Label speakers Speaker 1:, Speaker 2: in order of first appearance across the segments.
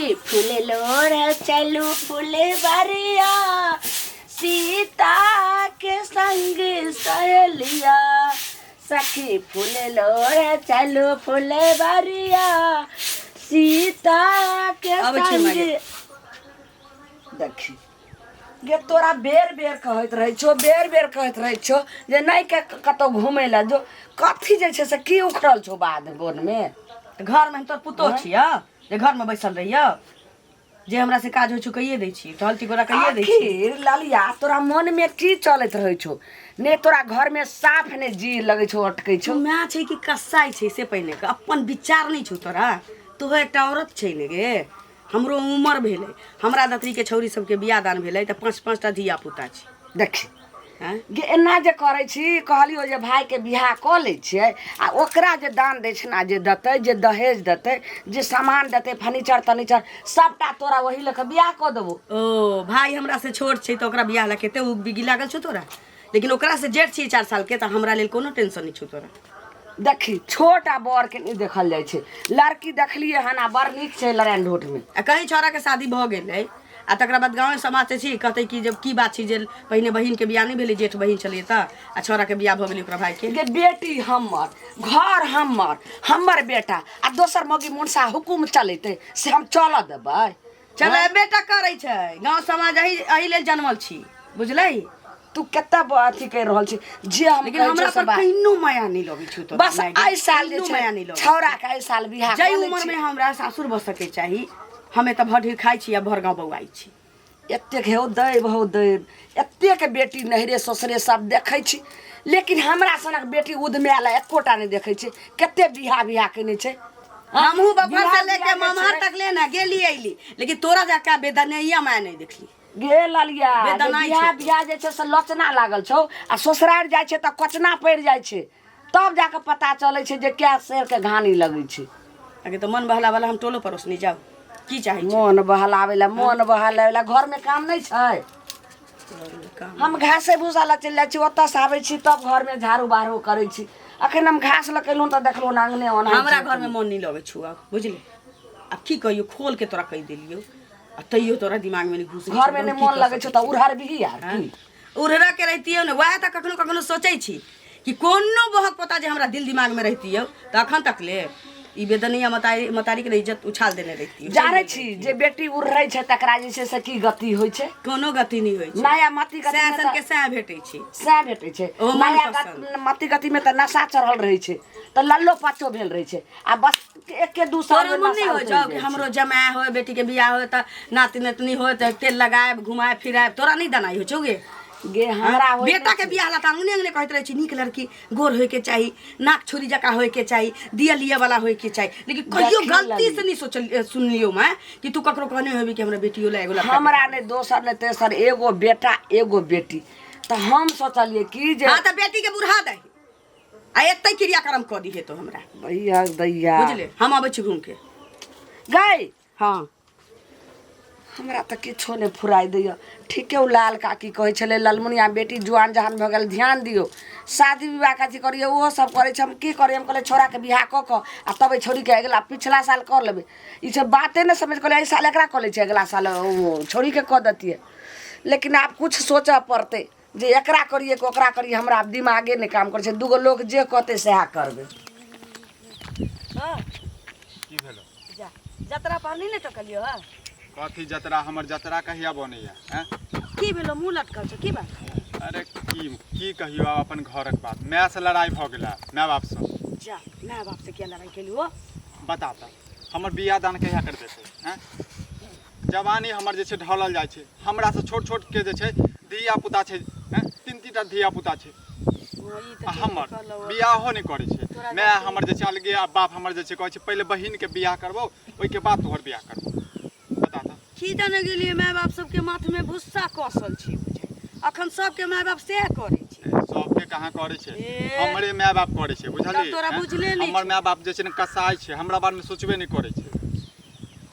Speaker 1: सखी फूल लोढ़ चलू फुलबरिया, सीता के संग सहेलिया। सखी फूल लोढ़ चलू फुलबरिया, सीता के
Speaker 2: अबै छी
Speaker 1: संग।
Speaker 2: मागे।
Speaker 1: देखी गे, तोरा बेर बेर कहैत रहै छौ, बेर बेर कहैत रहै छौ जे नहि के कतौ घुमै लए जो। कथी जे छै से की उखड़ल छौ बाध बोनमे?
Speaker 2: तऽ घरमे हम तोर पुतोह छियौ जे घरमे बैसल रहियौ? जे हमरा से काज होइ छौ कहिए दै छी, टहल टिकोरा कहिए दै छी।
Speaker 1: आखिर ललिया, तोरा मनमे की चलैत रहै छौ? ने तोरा घरमे साफ ने जी लगै छौ, अटकै छौ।
Speaker 2: तू माय छै कि कसाई छै से पहिने के अपन विचार नहि छौ तोरा? तोहो एकटा औरत छै ने गे। हमरो उमर भेलै, हमरा दतरीके छौरी सबके बियाह दान भेलै तऽ पाँच पाँचटा धिया पुता छै।
Speaker 1: देखी
Speaker 2: आँय?
Speaker 1: गे, एना जे करै छी, कहलियौ जे भायके बियाह कऽ लै छियै आ ओकरा जे दान दक्षिणा जे देतै, जे दहेज देतै, जे सामान देतै, फर्नीचर तर्नीचर सभटा तोरा ओही लऽ कऽ बियाह कऽ देबौ।
Speaker 2: ओ भाय हमरा से छोट छै तऽ ओकरा बियाह लए कते उगबिगी लागल छौ तोरा, लेकिन ओकरा से जेठ छियै 4 सालके तऽ हमरा लेल कोनो टेंशन नहि छौ तोरा।
Speaker 1: देखी, छोट आ बड़के नहि देखल जाइ छै। लड़की देखलियै हन आ बड़ नीक छै लड़ाइन ढोटमे।
Speaker 2: आ कहीं छौड़ाके शादी भऽ गेलै आ तकरा बाद गाँव समाज से छी कहतै कि जब की बात छै जे पहिने बहिनके बियाह नहि भेलै, जेठ बहिन छलियै तऽ, आ छौड़ाके बियाह भऽ गेलै ओकरा भाइके।
Speaker 1: गे, बेटी हमर, घर हमर, हमर बेटा आ दोसर मौगी मुनसा हुकुम चलेतै से हम चलऽ देबै?
Speaker 2: चलेबे टा करै छै गाँव समाज, एहि एहि लेल जनमल छी, बुझलै?
Speaker 1: तू कते अथी करि रहल छी जे हम
Speaker 2: लेकिन
Speaker 1: कहै
Speaker 2: हमरा
Speaker 1: छियौ से
Speaker 2: पर
Speaker 1: बात।
Speaker 2: कहिनो माया नहि लगै छौ तोरा
Speaker 1: बस
Speaker 2: माय गे,
Speaker 1: एहि साल जे
Speaker 2: कहिनो माया
Speaker 1: छै
Speaker 2: नहि लगै।
Speaker 1: छौड़ा के एहि साल बियाह
Speaker 2: जाहि
Speaker 1: कऽ लै
Speaker 2: उमर
Speaker 1: छी।
Speaker 2: में हमरा सासुर बसके चाही, हम एतऽ भर ढेर खाइ छी आ भर गाँव बौआइ छी।
Speaker 1: एतेक हे दैव, हौ दैव, एतेक बेटी नैहरे ससुरे सब देखै छी, लेकिन हमरा सनक बेटी उदमायल एकोटा नहि देखै छी। कते बियाह बियाह केने छै।
Speaker 2: हमहूँ बफर
Speaker 1: बियाह
Speaker 2: से लेके
Speaker 1: बियाह जे
Speaker 2: ममहर
Speaker 1: छै,
Speaker 2: तक ले ने गेली अयली, लेकिन तोरा जकाँ बेदनैया माय नहि देखली।
Speaker 1: गे ललिया, जे
Speaker 2: बेदनाइ
Speaker 1: बियाह
Speaker 2: छै।
Speaker 1: बियाह जे छै से लचना लागल छौ आ ससुरारि जाइ छै तऽ कचना पड़ि जाइ छै, तब जाकऽ पता चलै छै जे कए शेरके घानी लगै छै।
Speaker 2: आगे तऽ मन बहला वाला हम टोलो पड़ोस नहि जाउ की चाहै छी?
Speaker 1: मोन बहलाबै लए, मोन बहलाबै लए। घरमे काम नहि छै?
Speaker 2: काम।
Speaker 1: हम घासे भूसा लए चलि जाइ छी, ओतऽसँ आबै छी तब घरमे झाड़ू बहारू करै छी। अखन हम घास लऽ के एलहुँ तऽ देखलहुँ आङ्गने ओना।
Speaker 2: हमरा घरमे मन नहि लगै छौ आब, बुझली? आब की कहियौ, खोल के तोरा कहि देलियौ आ तैयो तोरा दिमागमे नहि घुसै छौ,
Speaker 1: घरमे
Speaker 2: तऽ
Speaker 1: नहि
Speaker 2: हम की
Speaker 1: मोन
Speaker 2: कऽ
Speaker 1: लगै छौ
Speaker 2: सकै
Speaker 1: तऽ
Speaker 2: छी?
Speaker 1: उड़हर बिही आर की
Speaker 2: उड़हरा के रहितियौ ने, वएह तऽ कखनो कखनो सोचै छी कि कोनो बहक पोता जे हमरा दिल दिमागमे रहितियौ तऽ अखन तक ले ई बेदनिया मतारी मतारीके ने इज्जत उछाल देने रहितियौ।
Speaker 1: जानै छी जे बेटी उड़ै छै तकरा जे छै से की गति होइ छै?
Speaker 2: कोनो गति नहि होइ छै।
Speaker 1: नया मति गति
Speaker 2: सएह सनके सएह भेटै छै।
Speaker 1: सएह भेटै छै।
Speaker 2: ओहो
Speaker 1: नया
Speaker 2: मनपसन्द।
Speaker 1: मति गतिमे तऽ नशा चढ़ल रहै छै तऽ लल्लो पच्चो भेल रहै छै आ बस एके दू साल
Speaker 2: तोरा मन नहि होइ छौ कि हमरो जमाय होय, बेटीके बियाह होय तऽ नाति नतनी होय तऽ तेल लगायब, घुमायब फिरायब? तोरा नहि दनाइ होइ छौ गे?
Speaker 1: गे, हमरा होइ
Speaker 2: बेटा के बियाह ला तऽ अंगने अंगने कहैत रहै छी, नीक लड़की, गोर होय के चाही, नाक छुरी जकाँ होय के चाही, दिया लिअ वाला होय के चाही, लेकिन कहियो
Speaker 1: देखी
Speaker 2: गलती
Speaker 1: लली।
Speaker 2: से नहि सोचल सुनलियौ मैं कि तू ककरो कहने होबी कि हमरा बेटियो ला एगो लड़का।
Speaker 1: हमरा नहि दोसर नहि तेसर, एगो बेटा एगो बेटी, तऽ हम सोचलियै कि जे
Speaker 2: हाँ, तऽ बेटी के बुढ़ा दही आ एतै क्रियाक्रम कऽ दिहे तो हमरा।
Speaker 1: भैया दैया।
Speaker 2: बुझले, हम अबै छी घूम के।
Speaker 1: गई?
Speaker 2: हाँ।
Speaker 1: हमरा तऽ किछो नहि फुराइ दैए। ठीके ओ लाल काकी कहै छलै, ललमुनिया बेटी जुआन जहान भऽ गेल, ध्यान दियौ, शादी विवाह कथी करियौ, ओहो सब करै छै। हम की करियै? हम कहलियै छौड़ाके बियाह कऽ कऽ आ तब एहि छौड़ीके अगिला पिछला साल कऽ लेबै। ई सब बाते नहि समझ, कहलियै एहि साल एकरा कऽ लै छै, अगिला साल ओ छौड़ीके कऽ दैतियै। लेकिन आब किछु सोचऽ पड़तै जे एकरा करियै कि ओकरा करियै। हमरा आब दिमागे नहि काम करै छै। दूगो लोक जे कहतै सएह करबै।
Speaker 3: की भेलो?
Speaker 2: जा, जतरा पर नहि ने टकलियो हँ?
Speaker 3: कथी जतरा? हमर जतरा कहिया बनैया हैं?
Speaker 2: की भेलो, मुँह लटकल छौ, की बात?
Speaker 3: अरे की की कहियो आब अपन घरक बात। माय से लड़ाई भऽ गेला, माय बाप से।
Speaker 2: जा, माय बाप से किया लड़ाई केलू हो?
Speaker 3: बता तऽ, हमर बियाह दान कहिया करबेतै हैं? जवानी हमर जे छै ढलल जाइ छै। हमरा से छोट छोट के जे छै धिया पुता छै हैं, तीन तीन टा धिया पुता छै आ हमर बियाहो नहि करै छै। माय हमर जे छै अलगे आ बाप हमर जे छै कहै छै पहिले बहिन के बियाह करबौ, ओहिके बाद तोहर बियाह करबौ। बता तऽ।
Speaker 2: की जाने गेलियै, माय बाप सबके माथमे भुस्सा कसल छै बुझाइ। अखन सबके माय बाप सएह करै छै।
Speaker 3: सबके कहाँ करै छै?
Speaker 2: ए।
Speaker 3: हमरे माय बाप करै छै, बुझलिही?
Speaker 2: तब तोरा
Speaker 3: हैं?
Speaker 2: बुझले नहि
Speaker 3: हमर
Speaker 2: छौ।
Speaker 3: माय बाप जे छै ने कसाई छै, हमरा बारेमे सोचबे नहि करै छै।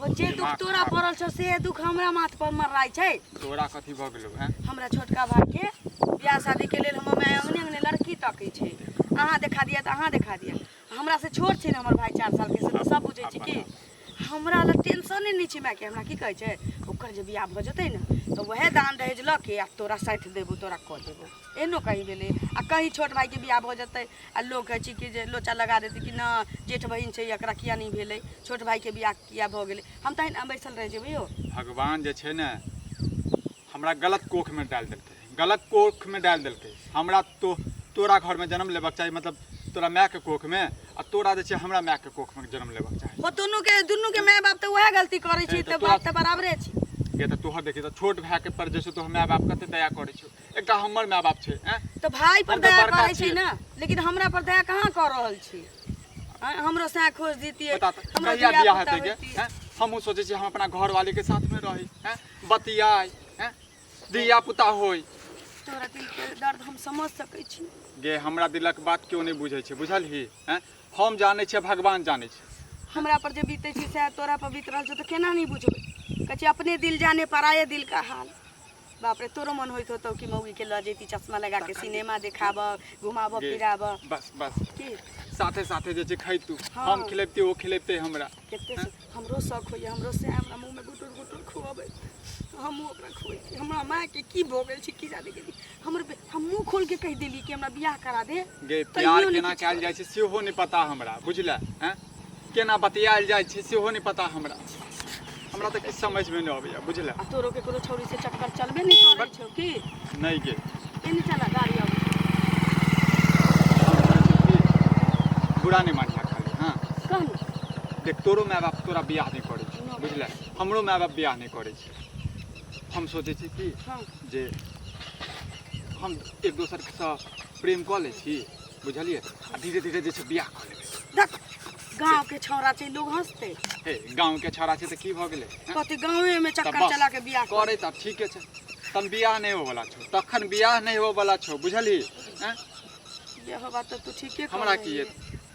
Speaker 2: ओ जे दुख
Speaker 3: दिमाग
Speaker 2: तोरा
Speaker 3: खराब।
Speaker 2: पड़ल छौ से दुख हमरा माथ पर मरराइ छै।
Speaker 3: तोरा कथी भऽ गेलौ हैं?
Speaker 2: हमरा छोटका भाई के बियाह शादी के लेल हमर माय अंगने अंगने लड़की तकै छै, अहाँ देखा दिअ तऽ अहाँ देखा दिअ। हमरा से छोट छै ने हमर भाई 4 साल के, से तऽ सब बुझै छै। की हमरा लए टेंशने नहि छै मायके। हमरा की कहै छै, ओकर जे बियाह भऽ जेतै ने तऽ वएह दान दहेज लऽ के आ तोरा साठि देबो, तोरा कऽ देबो। एहनो कहीं भेलै? आ कहीं छोट भाइके बियाह भऽ जेतै आ लोक कहै छै कि जे लोचा लगा देतै कि न जेठ बहिन छै एकरा किया नहि भेलै, छोट भाइके बियाह किया भऽ गेलै, हम तऽ एहिना बैसल रहि जेबै यौ।
Speaker 3: भगवान जे छै ने हमरा गलत कोखमे डालि देलकै, गलत कोखमे डालि देलकै हमरा। तो तोरा घरमे जन्म लेबाक चाही, मतलब तोरा मायके कोखमे, आ तोरा जे छै हमरा मायके कोखमे जन्म लेबाक चाही।
Speaker 2: ओ दुनूके माय बाप तऽ उएह गलती करै छै, तऽ बात तऽ बराबरे छै।
Speaker 3: गे तऽ तोहर देखी तऽ छोट भायके पर जे छै तोहर माय बाप कते दया करै छौ, एकटा हमर माय बाप छै। आँय
Speaker 2: तऽ भाय पर दया करै छै ने, लेकिन हमरा पर दया कहाँ कऽ रहल छी? हमरो सएह खोज दितियै।
Speaker 3: बता तऽ कहिया बियाह हेतै गे? हमहूँ सोचै छी हम अपना घरवाली के साथमे रही, बतियाइ, धिया पुता होय।
Speaker 2: तोरा दिल के दर्द हम समझ सकै छी
Speaker 3: गे। हमरा दिलक बात केओ नहि बुझै छै, बुझलही? हैं, हम जानै छियै, भगवान जानै छै।
Speaker 2: हमरा पर जे बीतै छै सएह तोरा पर बीत रहल छौ, तऽ केना नहि बुझबै? कहै छै अपने दिल जाने पराये दिल का हाल। बाप रे, तोरो मन होइत होतौ कि मौगी के लऽ जैती, चश्मा लगा के सिनेमा देखाबऽ, घुमाबऽ फिराबऽ।
Speaker 3: बस बस, की साथे साथे जे छै खैतू। हाँ। हम खिलेबती, ओ खिलेबते हमरा।
Speaker 2: कते हमरो शौक होइए, हमरो से हमरा मुँहमे गुटुर गुटुर खुअबै, हमहूँ ओकरा खुएती। हमरा मायके की भऽ गेल छै की जाने गेली। हमर हम मुँह खोल के कहि देली कि हमरा बियाह करा दे।
Speaker 3: गे प्यार केना कयल जाइ छै सेहो नहि पता हमरा, बुझले? हैं, केना बतियायल जाइ छै सेहो नहि पता हमरा। हमरा तऽ किछु समझमे नहि अबैया, बुझले?
Speaker 2: आ तोरो के कोनो छौरी से चक्कर चलबे नहि करै छौ की?
Speaker 3: नहि गे।
Speaker 2: एने चला, गाड़ी अबै।
Speaker 3: बुरा नहि मानिहा खाली। हाँ,
Speaker 2: कह ने।
Speaker 3: देख, तोरो माय बाप तोरा बियाह नहि करै छौ, बुझले? हमरो माय बाप बियाह नहि करै छै। हम सोचै छी कि जे हम एक दोसरसँ प्रेम कऽ लै छी, बुझलियै? आ धीरे धीरे जे छै बियाह कऽ लेबै।
Speaker 2: देख, गाँव के छौड़ा छै, लोग हंसते।
Speaker 3: हे, गाँव के छौड़ा छै तऽ की भऽ गेलै?
Speaker 2: कथी गाँवे में चक्कर चला के बियाह
Speaker 3: करे तऽ ठीके छै। तब बियाह नहि होवला छौ, तखन बियाह नहि होवला छौ, बुझलही?
Speaker 2: हैं, यह बात तऽ तू ठीके।
Speaker 3: हमरा की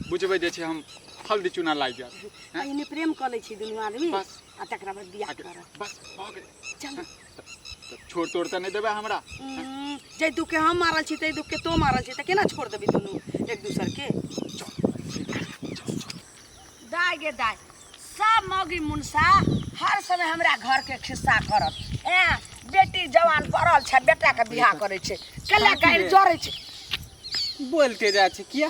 Speaker 3: बुझबै जे छै हम हल्दी चूना लागि जायत।
Speaker 2: पहिने प्रेम कऽ लै छी दुनू आदमी बस, आ तकरा बाद बियाह करब।
Speaker 3: बस, भऽ गेलै।
Speaker 2: चल,
Speaker 3: छोड़ तोड़ तऽ नहि देबै हमरा?
Speaker 2: जाहि दुख के हम मारल छी ताहि दुख के तो मारल छी, तऽ केना छोड़ देबै दुनू एक दोसर के?
Speaker 1: दाय गे दाय, सब मौगी मुनसा हर समय हमरा घर के खिस्सा करत। ए बेटी जवान पड़ल छै, बेटा के बियाह करै छै, केला गारि जरै छै।
Speaker 4: बोलते जाइ छै किया?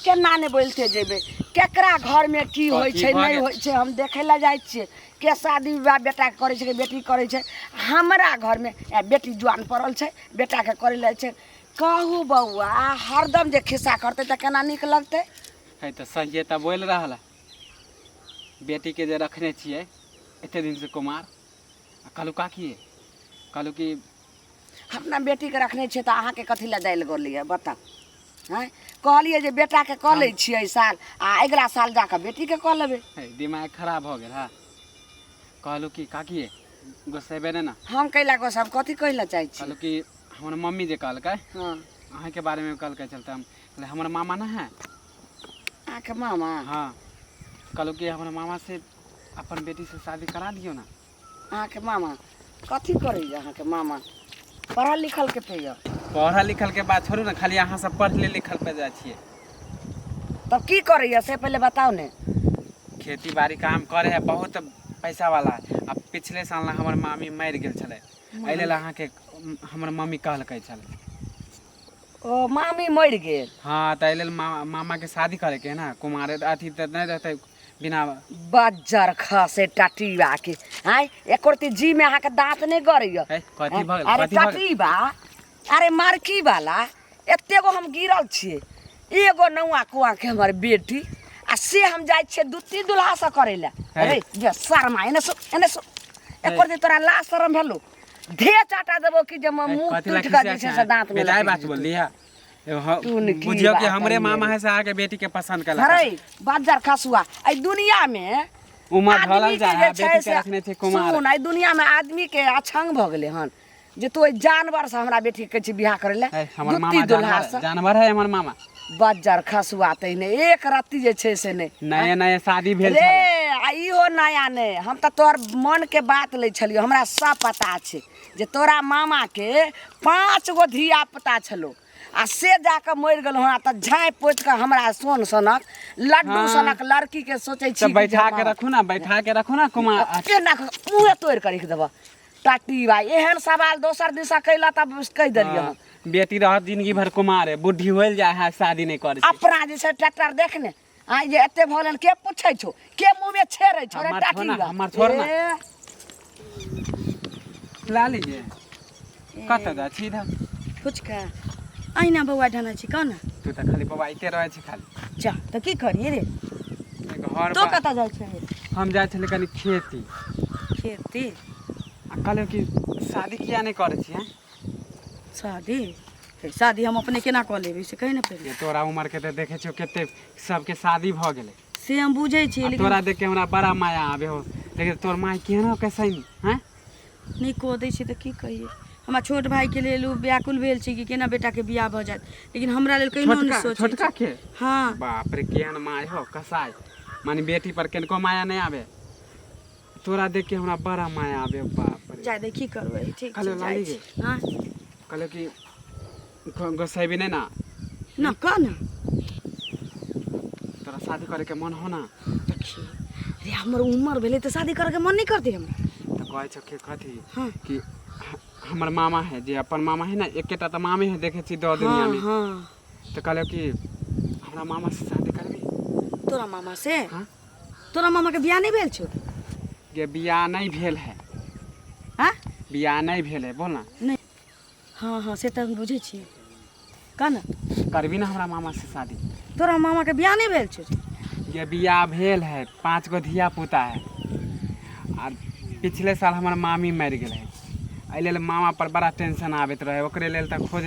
Speaker 1: केना नहि बोलते जेबै? केकरा घरमे की होइ छै नहि होइ छै हम देखै लए जाइ छियै। के शादी विवाह बेटाके करै छै कि बेटी करै छै? हमरा घरमे बेटी जुआन पड़ल छै, बेटाके करै लए छै। कहू बौआ, हरदम जे खिस्सा करतै तऽ केना नीक लगतै?
Speaker 4: है तऽ सहिए तऽ बोलि रहल है। बेटीके जे रखने छियै एते दिनसँ कुमार, आ कहलहुँ काकी, कहलहुँ कि
Speaker 1: अपना बेटीके रखने छियै तऽ अहाँके कथी लए दालि गलैए बताउ? आँय, कहलियै जे बेटाके कऽ लै छियै एहि साल, आ अगिला साल जा कऽ बेटीके कऽ लेबै।
Speaker 4: है, दिमाग खराब भऽ गेल है। कहलहुँ कि काकी, गोसेबै नहि ने?
Speaker 1: हम कैला गोसाब? कथी कहै लए चाहै छी?
Speaker 4: कहलहुँ कि हमर मम्मी जे कहलकै, अहाँके बारेमे कहलकै चलते, हम कहलियै, हमर मामा नहि है?
Speaker 1: अहाँके मामा?
Speaker 4: हाँ। कहलहुँ कि हमर मामा से अपन बेटीसँ शादी करा दियौ ने।
Speaker 1: अहाँके मामा कथी करैए? अहाँके मामा पढ़ल लिखल कते यऽ?
Speaker 4: पढ़ल लिखल के बात छोड़ू ने, खाली अहाँ सब पढ़ले लिखल पे जाइ छियै।
Speaker 1: तब की करैए से पहिले बताउ ने।
Speaker 4: खेती बाड़ी काम करे है, बहुत पैसा वाला है। आ पिछले साल ने हमर मामी मरि गेल छलै, एहि लेल अहाँके हमर मम्मी कहलकै छलै।
Speaker 1: ओ मामी मरि गेल?
Speaker 4: हाँ, तऽ एहि लेल मामाके शादी करैके है ने, कुमारे अथी तऽ नहि रहतै बिना।
Speaker 1: बज्जर खसे टटीबा के, आँय, एको रत्ती जी में अहाँके दाँत नहि गड़ैया?
Speaker 4: है, कथी भऽ गेल?
Speaker 1: अरे
Speaker 4: कथी भऽ गेल?
Speaker 1: टटीबा, अरे मारकी वाला, एते गो हम गिरल छियै, एगो नौआ कुआ के हमर बेटी, आ से हम जाइ छियै दू तीन दुल्हा से करै लए।
Speaker 4: है।
Speaker 1: अरे जे शर्मा, एने सु, एने सु, एको रत्ती तोरा लाज शरम भेलो? धे चाटा देबो कि जे मुँह
Speaker 4: कथी ला
Speaker 1: टूटि कऽ
Speaker 4: खिसिया
Speaker 1: जे छै
Speaker 4: छै
Speaker 1: से दाँत में
Speaker 4: बेजाय
Speaker 1: लटकि
Speaker 4: बात
Speaker 1: जेतौ।
Speaker 4: बोलली है। एगो
Speaker 1: तू ने की
Speaker 4: बुझियौ कि
Speaker 1: बात
Speaker 4: हमरे
Speaker 1: कहियै।
Speaker 4: मामा है से अहाँके बेटी के पसंद केलक।
Speaker 1: अरे बज्जर खसुआ, एहि दुनिया में
Speaker 4: उमर
Speaker 1: आदमी
Speaker 4: ढलल
Speaker 1: के
Speaker 4: जाय
Speaker 1: जे
Speaker 4: है,
Speaker 1: छै
Speaker 4: बेटी के
Speaker 1: से
Speaker 4: रखने छै कुमार।
Speaker 1: सुन, एहि दुनिया में आदमी के अछंग भऽ गेलै हन जे तू ओहि जानवर से हमरा बेटी के कहै छी बियाह करै लए।
Speaker 4: है, हमर
Speaker 1: दुत्ती
Speaker 4: मामा
Speaker 1: दुल्हा
Speaker 4: जानवर
Speaker 1: से
Speaker 4: जानवर है हमर मामा।
Speaker 1: बज्जर खसुआ, तहिने एक रत्ती जे छै से नहि।
Speaker 4: नया नया शादी भेल
Speaker 1: रे
Speaker 4: छलै।
Speaker 1: आ इहो नया नहि, हम तऽ तोहर मनके बात लै छलियौ। हमरा सब पता छै जे तोरा मामाके 5 गो धिया पुता छलौ। आ से जाकऽ मरि गेलहुँ हँ तऽ झाँपि पोति कऽ हमरा सोन सनक लड्डू सनक लड़कीके सोचै छी
Speaker 4: तऽ
Speaker 1: कि
Speaker 4: बैठा
Speaker 1: जे
Speaker 4: के रखू ना बैठा के रखू ना कुमार
Speaker 1: केना कऽ मुँहे तोड़ि कऽ राखि देबऽ टाटी भाई एहन सवाल दोसर दिशा कैला तब कहि देलियै हम
Speaker 4: बेटी रहत जिंदगी भर कुमार है बुढ़ी होल जाए है शादी नहीं करे छै।
Speaker 1: अपना जे छै ट्रैक्टर देख ने आइ जे एते भऽ गेल के पूछै छौ के मुँहमे छेड़ै छौ रे
Speaker 4: हमर
Speaker 1: टाटी
Speaker 4: छोड़ ना,
Speaker 1: बा।
Speaker 4: हमर छोड़ ना।
Speaker 1: ए,
Speaker 4: ला लीजिए कतऽ जाइ छी इधर
Speaker 2: फुचका अहिना बौआ ढना छी कह ने
Speaker 4: तू तऽ खाली बौआइते रहै छी खाली
Speaker 2: जा तऽ की करियै रे
Speaker 4: घर
Speaker 2: तो कतऽ जाइ छै
Speaker 4: हम जाइ छलियै कनि खेती
Speaker 2: खेती
Speaker 4: आ कहलियै कि शादी किया नहि करै छियै
Speaker 2: शादी हे, शादी हम अपने केना कऽ लेबै से कहि ने पहिले
Speaker 4: ये तोरा उमर के तऽ देखै छियौ कते सबके शादी भऽ गेलै
Speaker 2: से हम बुझै छियै
Speaker 4: आ
Speaker 2: लेकिन
Speaker 4: तोरा देख के हमरा बड़ा माया आबे हो लेकिन तोर माय केहन हो कैसे हैं
Speaker 2: नहि कऽ दै छै तऽ की कहियै हमरा छोट भाइके लेल ओ व्याकुल भेल छै कि केना बेटाके बियाह भऽ जायत लेकिन हमरा लेल कहिनो नहि
Speaker 4: छोटका
Speaker 2: सोचै
Speaker 4: छोटका
Speaker 2: छै।
Speaker 4: के
Speaker 2: हँ
Speaker 4: बाप रे केहन माय हो कसाई माने बेटी पर केनको माया नहीं आबे तोरा देख के हमरा बड़ा माया आबे बाप रे
Speaker 2: जाय दे की करबै ठीक
Speaker 4: कहलियौ
Speaker 2: छै जाइ
Speaker 4: लाली
Speaker 2: छी हँ
Speaker 4: कहलो कि गोसाइबी नहीं ना
Speaker 2: ना कह ना
Speaker 4: तोरा शादी करे के मन हो ना
Speaker 2: देखी रे हमर उमर भेलै तऽ शादी करैके मन नहि करतै हमरा
Speaker 4: तो कहै छौ कि कथी
Speaker 2: हाँ।
Speaker 4: कि हमर मामा है जे अपन मामा है ना एकेटा तऽ मामे है देखे छी दो दुनिया
Speaker 2: हाँ
Speaker 4: में
Speaker 2: हाँ
Speaker 4: तो कहलो कि हमरा मामा से शादी करबी
Speaker 2: तोरा मामा से
Speaker 4: हाँ।
Speaker 2: तोरा मामा के बियाह नहि भेल छौ
Speaker 4: गे बियाह नहीं भेल है
Speaker 2: हाँ
Speaker 4: बियाह नहीं भेल है बोल ना
Speaker 2: नहि हँ हँ से तऽ हम बुझै छियै कह ने
Speaker 4: करबी ना हमरा मामा से शादी
Speaker 2: तोरा मामा के बियाह नहि भेल छौ
Speaker 4: ये बियाह भेल है पाँच गो धिया पुता है आ पिछले साल हमर मामी मरि गेल है एहि लेल मामा पर बड़ा टेंशन आबैत रहै ओकरे लेल तऽ खोज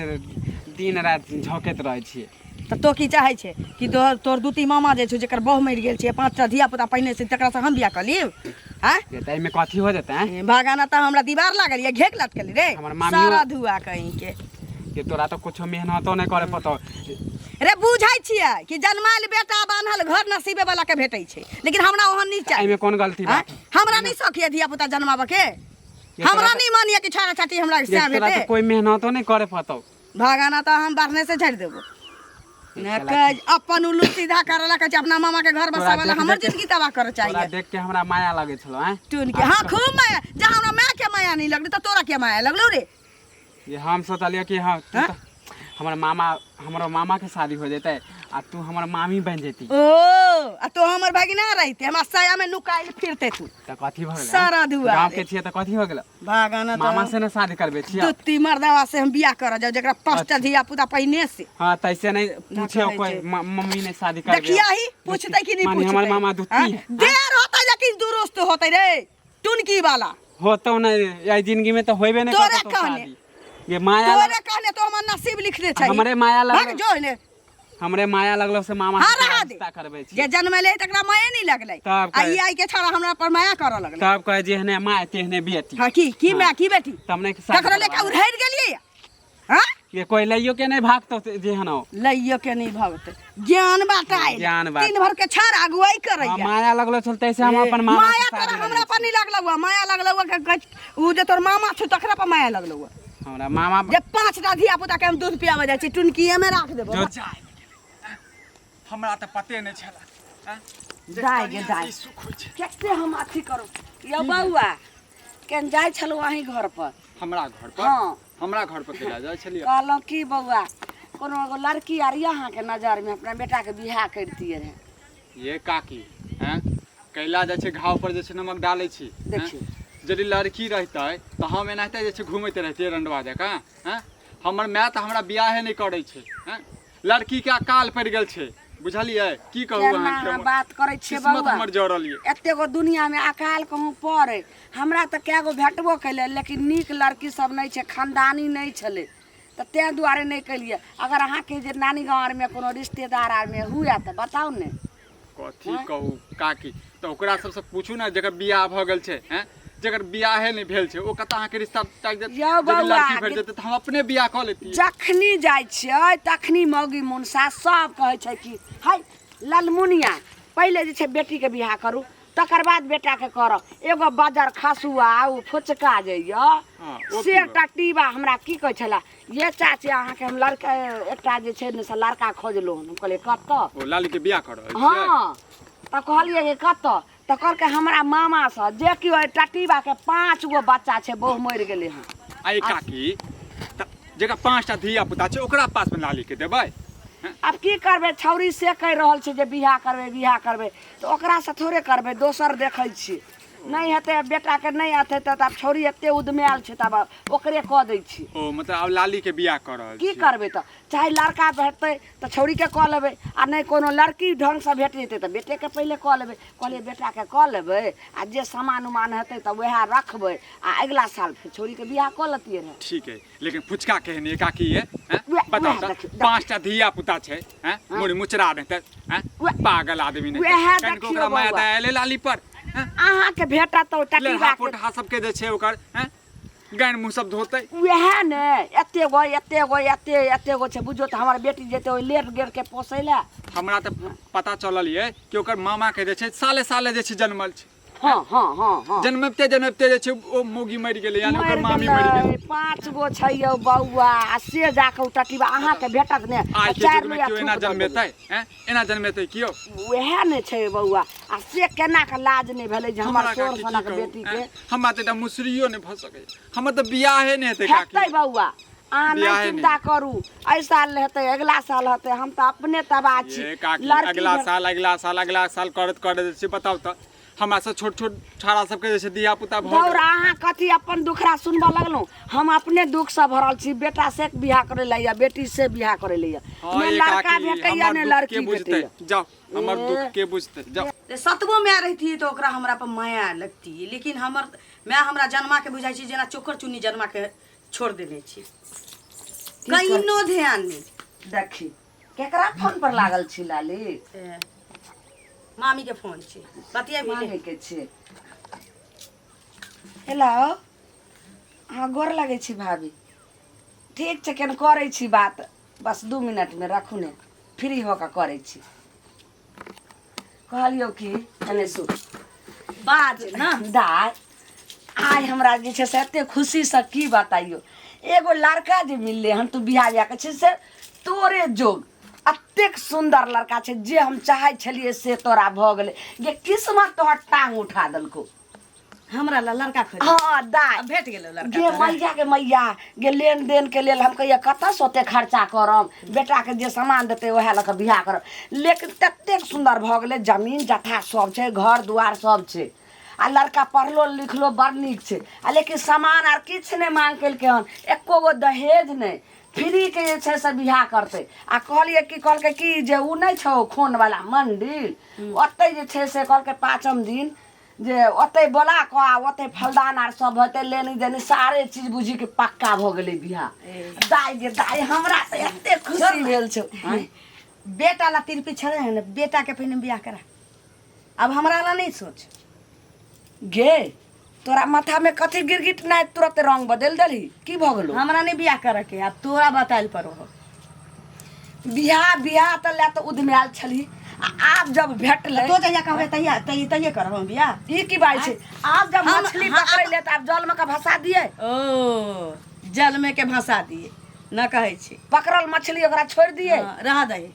Speaker 4: दिन राति झोंकैत रहै छियै
Speaker 2: तऽ तो की चाहै छै कि तोहर तोहर दू तीन मामा जे छौ जकर बहु मरि गेल छै पाँचटा धिया पुता पहिने से तकरासँ हम बियाह कऽ लिब आँय
Speaker 4: ये तऽ एहिमे कथी हो जेतै आँय?
Speaker 2: ए, भागाना तऽ हमरा दीवार लागल ये घेक लटकल रे
Speaker 4: हमर मामियो-
Speaker 2: सारा धुआ कहीं के
Speaker 4: कि तोरा तऽ कुछो मेहनतो नहि करे पड़तौ
Speaker 2: रे बुझै छियै कि जन्मायल बेटा बान्हल घर नसीबे वाला के भेटै छै लेकिन हमरा ओहन नहि चाही
Speaker 4: एहिमे कोन गलती
Speaker 2: आँय?
Speaker 4: बात
Speaker 2: हमरा नहि शौक ये धिया पुता जन्माबऽ के
Speaker 4: ये
Speaker 2: हमरा
Speaker 4: तोरा
Speaker 2: नहि मन ये कि छाड़ा छाटी हमरा
Speaker 4: ये
Speaker 2: सएह
Speaker 4: तोरा
Speaker 2: भेटे
Speaker 4: तऽ कोइ मेहनतो नहि करे पड़तौ
Speaker 2: भागाना तऽ हम बाहरने से झाड़ि देबो ने कह अपन उल्लू सीधा करे ला कहै छै अपना मामा के घर
Speaker 4: तोरा
Speaker 2: बसावे ला
Speaker 4: देख
Speaker 2: हमर
Speaker 4: देख-
Speaker 2: जिंदगी तबाह करे
Speaker 4: तोरा
Speaker 2: चाहिए
Speaker 4: देख के हमरा माया लगै छलो आँय
Speaker 2: टून के हाँ खूब माया जहाँ हमरा माय के माया नहीं लगली तऽ तोरा के माया लगलो रे
Speaker 4: ये हम सोचलियै कि हाँ तू तऽ हमर मामा हमरो मामा के शादी हो जेतै आ तू हमर मामी बनि जेती
Speaker 2: ओ आ तो हमर भगिना रहिते हमरा साया में नुकाइल फिरते तू
Speaker 4: तऽ कथी भऽ गेलै
Speaker 2: सारा दुआरे।
Speaker 4: गाँव के छियै तऽ कथी हो गेलै
Speaker 2: भागाना
Speaker 4: मामा
Speaker 2: तऽ
Speaker 4: से ने शादी करबै छियै
Speaker 2: दुत्ती मर्दावा से हम बियाह करऽ जाउ जकरा पाँचटा धिया पुता पहिने से
Speaker 4: हाँ तैसे नहीं पूछे
Speaker 2: कहै
Speaker 4: कोई
Speaker 2: छै।
Speaker 4: मम्मी ने शादी करबे
Speaker 2: देखिया ही पूछते कि नहीं
Speaker 4: माने
Speaker 2: पूछते
Speaker 4: हमर मामा दुत्ती
Speaker 2: हाँ?
Speaker 4: है
Speaker 2: देर होतै लेकिन दुरुस्त होतै रे टुनकी वाला
Speaker 4: होतो नहीं यही जिंदगी में तो होबे नहीं
Speaker 2: तोरे
Speaker 4: करतो
Speaker 2: कहने।
Speaker 4: शादी ये माया
Speaker 2: तोरे कहने तो हमर नसीब लिखने छै
Speaker 4: हमरे माया लगल।
Speaker 2: भाग जो ने
Speaker 4: हमरे माया लगलो से मामा
Speaker 2: हाँ
Speaker 4: से
Speaker 2: रहा दे
Speaker 4: रिश्ता करबै छी
Speaker 2: जे जन्मले तकरा माया नहीं लगलै
Speaker 4: तब
Speaker 2: आ
Speaker 4: कहे-
Speaker 2: ई आई के छड़ा हमरा पर माया करऽ लगलै
Speaker 4: तब कहे जेहने माय तेहने बेटी
Speaker 2: हाँ की की माय की बेटी
Speaker 4: तब नहीं शादी
Speaker 2: ककरो लेके
Speaker 4: करबाबै।
Speaker 2: उड़हरि गेलियै हाँ
Speaker 4: ये कोई लइयो के नहीं भागतो जेहन हो
Speaker 2: लइयो के नहीं भगते ज्ञान बाटाइल
Speaker 4: ज्ञान बाट-
Speaker 2: दिन भर के छाड़ अगुवाई
Speaker 4: हाँ,
Speaker 2: करैया
Speaker 4: माया लगलो छल तैसे हम अपन मामा
Speaker 2: माया
Speaker 4: से
Speaker 2: तोरा
Speaker 4: शादी
Speaker 2: हमरा
Speaker 4: लगै
Speaker 2: पर नहीं लगल हुआ माया लगल हुआ के उ जे तोर मामा छौ तकरा पर माया लगल हुआ
Speaker 4: छी। हमरा मामा
Speaker 2: जे पांचटा धिया पुता के हम दूध पियाबे जाइ छी टुनकिए में राख देबो
Speaker 4: जो
Speaker 3: जाय हमरा तऽ पते नहि छल आँय? जे
Speaker 1: दाय गे
Speaker 3: कनिया
Speaker 1: दाय।
Speaker 3: से ई सुख होइ छै
Speaker 1: कते हम अथी करू यौ बौआ केन जाइ छलहुँ अहीं घर पर
Speaker 3: हमरा घर पर
Speaker 1: हाँ।
Speaker 3: हमरा घर पर केला जाइ छलियै
Speaker 1: कहलहुँ की बौआ कोनो एगो लड़की आर यऽ अहाँके नजरमे अपना बेटाके बियाह करितियै रहए
Speaker 3: ये काकी हैं कैला जाइ छै घाव पर जे छै नमक डालै छी हैं?
Speaker 1: देखियौ।
Speaker 3: यदि लड़की रहितै तऽ हम एनाहिते जे छै घूमैत रहितियै रंडवा जकाँ हैं हमर माय तऽ हमरा बियाहे नहि करै छै हैं लड़की के अकाल पड़ि गेल छै बुझलियै की कहू
Speaker 1: केना
Speaker 3: अहाँके
Speaker 1: अहाँ
Speaker 3: हमर
Speaker 1: बात करै छियै
Speaker 3: किस्मत
Speaker 1: बौआ
Speaker 3: हमर जड़ल ये
Speaker 1: एते गो दुनियामे अकाल कहूँ पड़ै हमरा तऽ कए गो भेटबो केलै लेकिन नीक लड़की सब नहि छै खानदानी नहि छलै तऽ ताहि दुआरे नहि केलियै अगर अहाँके जे नानी गाँव आरमे कोनो रिश्तेदार आरमे हुए तऽ बताउ ने
Speaker 3: कथी कहू काकी तऽ ओकरा सबसँ पूछू ने जकर बियाह भऽ गेल छै हैं जकर बियाहे नहि भेल छै ओ कतऽ अहाँके रिश्ता ताकि देत
Speaker 1: यौ
Speaker 3: यदि
Speaker 1: बौआ,
Speaker 3: लड़की भेट जेतै तऽ हम अपने बियाह कऽ लेतियै
Speaker 1: जखनी जाइ छियै तखनी मौगी मुनसा सब कहै छै कि है ललमुनिया पहिले जे छै बेटीके बियाह करू तकर बाद बेटाके करब। एगो बजर खसुआ ओ फुचका जे यऽ
Speaker 3: हँ, ओ
Speaker 1: से
Speaker 3: की
Speaker 1: एकटा टीबा हमरा की कहै छलै, ये चाची अहाँके हम लड़का एकटा जे छै ने से लड़का खोजलहुँ हन। हम कहलियै कतऽ?
Speaker 3: ओ लाली के बियाह कर रहल छियै?
Speaker 1: हँ, तऽ कहलियै जे कतऽ? तऽ कहलकै हमरा मामासँ, जे कि ओहि टटीबाके 5 गो बच्चा छै, बहु मरि गेलै हन।
Speaker 3: आ ये काकी, तऽ जकरा 5टा धिया पुता छै ओकरा पासमे लाली के देबै?
Speaker 1: आब की करबै, छौरी से कहि रहल छै जे बियाह करबै बियाह करबै, तऽ ओकरासँ थोड़े करबै, दोसर देखै छियै। नहि हेतै बेटाके, नहि हेतै तऽ आब छौरी एते उदमायल छै तऽ आब ओकरे कऽ दै छियै।
Speaker 3: ओ मतलब आब लाली के बियाह कऽ रहल
Speaker 1: की
Speaker 3: छियै?
Speaker 1: करबै, तऽ चाहे लड़का भेटतै तऽ छौरीके कऽ लेबै, आ नहि कोनो लड़की ढङ्गसँ भेट जेतै तऽ बेटेके पहिले कऽ लेबै। कहलियै बेटाके कऽ लेबै आ जे सामान उमान हेतै तऽ वएह रखबै, आ अगिला साल फेर छौरीके बियाह कऽ लेतियै रहए।
Speaker 3: ठीक है, लेकिन फुचका केहन ये काकी ये? हैं?
Speaker 1: वएह
Speaker 3: बताउ तऽ
Speaker 1: देखियौ, देखियौ।
Speaker 3: 5टा धिया पुता छै, हैं? मुड़ी मुचरा नहि तऽ, हैं? पागल आदमी नहि
Speaker 1: वएह
Speaker 3: कनिको
Speaker 1: देखियौ
Speaker 3: ओकरा माया
Speaker 1: बौआ।
Speaker 3: दया एलै लाली पर, हैं?
Speaker 1: अहाँके भेटत तऽ ओ
Speaker 3: लेढ़ा
Speaker 1: टटीबाके
Speaker 3: पोठहा सबके जे छै ओकर, हैं, गानि मुँह सब धोतै।
Speaker 1: वएह ने, एते गो एते गो एते एते गो छै, बुझियौ तऽ हमर बेटी जेतै ओहि लेट गेट के पोसै लए।
Speaker 3: हमरा तऽ पता चलल ये कि ओकर मामा के जे छै साले साले जे छै जनमल छै।
Speaker 1: हँ हँ हँ हँ
Speaker 3: जनमते जनमते जे छै ओ मौगी मरि गेलै, यानी ओकर
Speaker 1: मरि
Speaker 3: मामी मरि
Speaker 1: गेलै।
Speaker 3: गेलै।
Speaker 1: 5 गो छै यौ बौआ, आ से जाके ओ टटीबा अहाँके भेटत ने
Speaker 3: आइ के
Speaker 1: चारि
Speaker 3: युग में
Speaker 1: लोहिया
Speaker 3: केओ एना
Speaker 1: थूक दऽ देबै।
Speaker 3: जन्मेतै? हैं, एना जन्मेतै केओ?
Speaker 1: वएह ने छै बौआ, आ से केना के लाज नहि भेलै जे हमर
Speaker 3: हमरा
Speaker 1: सोर
Speaker 3: काकी की
Speaker 1: सनक
Speaker 3: कहू,
Speaker 1: बेटी के
Speaker 3: हैं? हमरा तऽ एकटा मुसरियो नहि भऽ सकैए, हमर तऽ बियाहे नहि हेतै काकी।
Speaker 1: हेतै बौआ, अहाँ नहि
Speaker 3: बियाहे नहि
Speaker 1: चिन्ता करू, एहि साल नहि हेतै अगिला साल हेतै। हम तऽ अपने तबाह छी।
Speaker 3: ये काकी,
Speaker 1: लड़की
Speaker 3: अगिला साल अगिला साल अगिला साल करैत करैत जे छै, बताउ तऽ हमरा से छोट छोट छाड़ा सबके जे छै धिया पुता भऽ
Speaker 1: दौड़
Speaker 3: गेलै।
Speaker 1: अहाँ कथी अपन दुखड़ा सुनबऽ लगलहुँ? हम अपने दुखसँ भरल छी। बेटा से बियाह करै लए या बेटी से बियाह करै लए,
Speaker 3: हँ
Speaker 1: ने
Speaker 3: ये
Speaker 1: लड़का
Speaker 3: काकी,
Speaker 1: भेटैया
Speaker 3: हमर
Speaker 1: ने
Speaker 3: दुख के
Speaker 1: लड़की
Speaker 3: बुझतै?
Speaker 1: भेटैया।
Speaker 3: जाउ, हमर
Speaker 1: ए।
Speaker 3: दुख के बुझतै? जाउ।
Speaker 2: ते सतबो माय रहितियै तऽ ओकरा हमरा पर माया लगतियै, लेकिन हमर माय हमरा जन्मा के बुझाइ छै जेना चोकर चुन्नी जन्मा के छोड़ देने छी, कहिनो ध्यान नहि।
Speaker 1: देखी केकरा फोन पर लागल छी लाली?
Speaker 2: ए, मामी के फोन छै, बतिया भी ले।
Speaker 1: मामी के छै। हेलो, हँ गोर लगै छी भाभी। ठीक छै, केन करै छी बात, बस 2 मिनटमे राखू ने, फ्री हो कऽ करै छी। कहलियौ कि कने सुन।
Speaker 2: बाज ना।
Speaker 1: दाय, आइ हमरा जे छै से एते खुशीसँ की बताइयो, एगो लड़का जे मिललै हन, तू बियाह बियाह के छै से तोरे जोग एतेक सुन्दर लड़का छै, जे हम चाहै छलियै से तोरा भऽ गेलै। जे किस्मत तोहर टांग उठा देलकौ।
Speaker 2: हमरा ला लड़का खोज?
Speaker 1: हँ दाय।
Speaker 2: भेट गेलो लड़का
Speaker 1: गे
Speaker 2: तोरा?
Speaker 1: मैया के मैया गे, लेन देन के लेल हम कहिया कतऽसँ ओते खर्चा करब? बेटाके जे सामान देतै उएह लऽ कऽ बियाह करब। लेकिन ततेक सुन्दर भऽ गेलै, जमीन जथा सब छै, घर दुआर सब छै, आ लड़का पढ़लो लिखलो बड़ नीक छै, आ लेकिन सामान आर किछु नहि मांग केलकै हन, एको गो दहेज नहि, फ्रीके जे छै से बियाह करतै। आ कहलियै कि कहलकै कि जे ओ नहि छौ खूनवला मंडिल, ओतहि जे छै से कहलकै पाँचम दिन जे ओतहि बोला कऽ आ ओतहि फलदान आर सब हेतै, लेनी देनी सारे चीज बुझी कि पक्का भऽ गेलै बियाह। दाइ गे दाइ, हमरा तऽ एते खुशी भेल छौ।
Speaker 2: बेटा ला तिरपी छड़े है ने, बेटा के पहिने बियाह करा, अब हमरा ला नहीं सोच।
Speaker 1: गे, तोरा माथा में कथी गिरगिट नहि तुरंत रंग बदलि देलही? की भऽ गेलौ?
Speaker 2: हमरा नहीं बियाह करे के, अब तोरा बतायल पड़ो हो।
Speaker 1: बियाह बियाह तऽ लए तऽ उदमायल छलही, आ आब जब भेटलै
Speaker 2: तो जहिया कहबे तहिया तहिया तहिये करब हम बियाह।
Speaker 1: ई की बात छै? आब जब मछली पकड़ै ले तऽ आब जल में के भसा दिए?
Speaker 2: ओ जल में के भसा दिए न कहै छी।
Speaker 1: पकड़ल मछली ओकरा छोड़ि दिए?
Speaker 2: हाँ, रह दही,